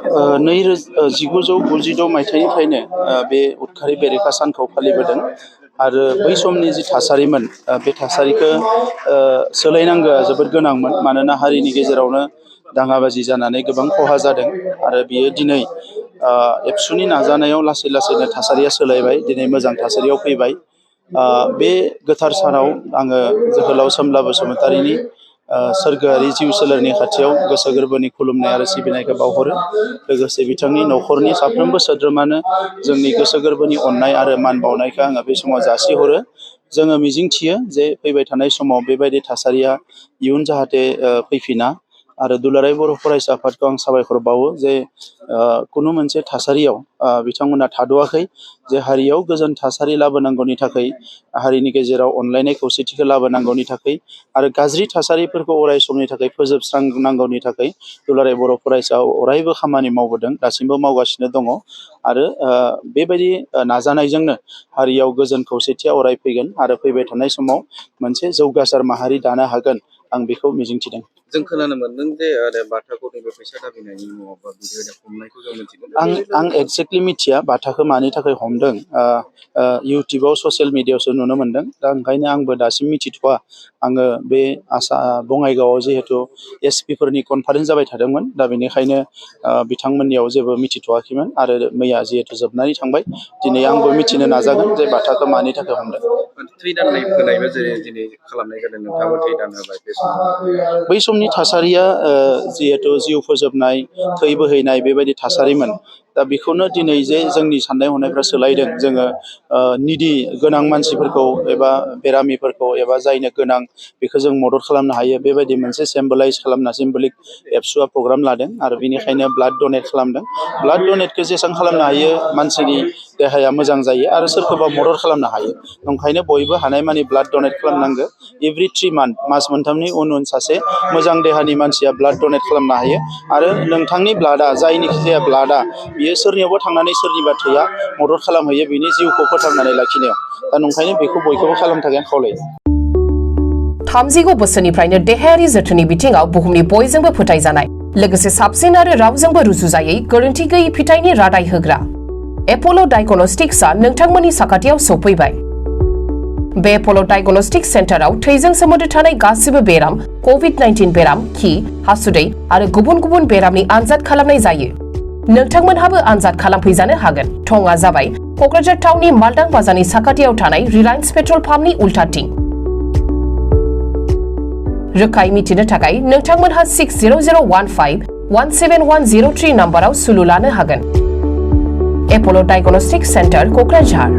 1996 मायथाइनिफ्रायनो बे उदखारि बेरेखा सानखौ फालिबोदों आरो बै समनि जि थासारिमोन बे थासारिखौ सोलायनांगौआ जोबोद गोनांमोन मानोना हारिनि गेजेरावनो दाङाबाजि जानानै गोबां खहा जादों आरो बियो दिनै एबसुनि नाजानायाव लासै लासैनो थासारिया सोलायबाय दिनै मोजां थासारियाव फैबाय बे गोथार सानाव आङो जोहोलाव सोमब्ला बसुमतारीनि सोरगोआरि जिउ सोलेरनि खाथियाव गोसो गोरबोनि खुलुमनाय आरो सिबिनायखौ बावहरो लोगोसे बिथांनि न'खरनि साफ्रोमबो सोद्रोमानो जोंनि गोसो गोरबोनि अननाय आरो मान बावनायखौ आङो बे समाव जासिहरो जोङो मिजिंथियो जे फैबाय थानाय समाव बेबायदि थासारिया इयुन जाहाथे फैफिना आरो दुलाराय बर' फरायसा आफादखौ आं साबायखर बावो जे कुनु मोनसे थासारियाव बिथांमोना थाद'आखै जे हारियाव गोजोन थासारि लाबोनांगौनि थाखाय हारिनि गेजेराव अनलायनाय खौसेथिखौ लाबोनांगौनि थाखाय आरो गाज्रि थासारिफोरखौ अराय समनि थाखाय फोजोबस्रांनांगौनि थाखाय दुलाराय बर' फरायसा अरायबो खामानि मावबोदों दासिमबो मावगासिनो दङ आरो बेबायदि नाजानायजोंनो हारियाव गोजोन खौसेथिया अराय फैगोन आरो फैबाय थानाय समाव मोनसे जौगासार माहारि दानो हागोन आं बेखौ मिजिंथिदों। जों खोनानो मोनदों जे बाथाखौ नैबे फैसा दाबिनायनि मुङाव बा बिदि हमनायखौ जों मिथिदों। आं एक्जेक्टलि मिथिया बाथाखौ मानि थाखाय हमदों इउटुबाव ससियेल मिडियायावसो नुनो मोनदों दा ओंखायनो आंबो दासिम मिथिथ'वा आङो बे बङाइगावआव जिहेतु एसपि फोरनि कनफारेन्स जाबाय थादोंमोन दा बेनिखायनो बिथांमोननियाव जेबो मिथिथ'वाखैमोन आरो मैया जिहेतु जोबनानै थांबाय दिनै आंबो मिथिनो नाजागोन जे बाथाखौ मानि थाखाय हमदों। थै दाननाय होनायबो जेरै दिनै खालामनाय जादों नोंथाङाबो थै दान होबाय बे समाव बै समनि थासारिया जिहेतु जिउ फोजोबनाय थै बोहैनाय बेबायदि थासारिमोन दा बेखौनो दिनै जे जोंनि साननाय हनायफ्रा सोलायदों जोङो निदि गोनां मानसिफोरखौ एबा बेरामिफोरखौ एबा जायनो गोनां बेखौ जों मदद खालामनो हायो बेबायदि मोनसे सिम्बलाइज खालामना सिम्बलिक एबसुआ प्रग्राम लादों आरो बेनिखायनो ब्लाड डनेट खालामदों ब्लाड डनेटखौ जेसेबां खालामनो हायो मानसिनि देहाया मोजां जायो आरो सोरखौबा मदद खालामनो हायो ओंखायनो बयबो हानायमानि ब्लाड डनेट खालामनांगौ एभ्रि 3 मास मोनथामनि उन सासे मोजां देहानि मानसिया ब्लाड डनेट खालामनो हायो आरो नोंथांनि ब्लाडआ जायनिखि जाया ब्लाडआ बियो सोरनियावबा थांनानै सोरनिबा थैया मदद खालामहैयो बिनि जिउखौ फोथांनानै लाखिनायाव दा नंखायनो बेखौ बयखौबो खालामनो थाखाय खावलायो। 30 बोसोरनिफ्रायनो देहायारि जोथोननि बिथिङाव बुहुमनि बयजोंबो फोथायजानाय लोगोसे साबसिन आरो रावजोंबो रुजुजायै गोरोन्थि गैयै फिथाइनि रादाय होग्रा एप'ल' डायग्नोस्टिक्सआ नोंथांमोननि साखाथियाव सौफैबाय। बे एप'ल' डायग्नोस्टिक सेन्टाराव थैजों सोमोन्दो थानाय गासिबो बेराम COVID-19 बेराम खि हासुदै आरो गुबुन गुबुन बेरामनि आनजाद खालामनाय जायो। नोंथांमोनहाबो आनजाद खालामफैजानो हागोन। थंआ जाबाय क'क्राझार टाउननि मालदां बाजारनि साखाथियाव थानाय रिलायन्स पेट्रल पाम्पनि उल्टाथिं। रोखायै मिथिनो थाखाय नोंथांमोनहा 60015-17103 नाम्बाराव सुलु लानो हागोन। एप'ल' डायग्नोस्टिक सेन्टार क'क्राझार।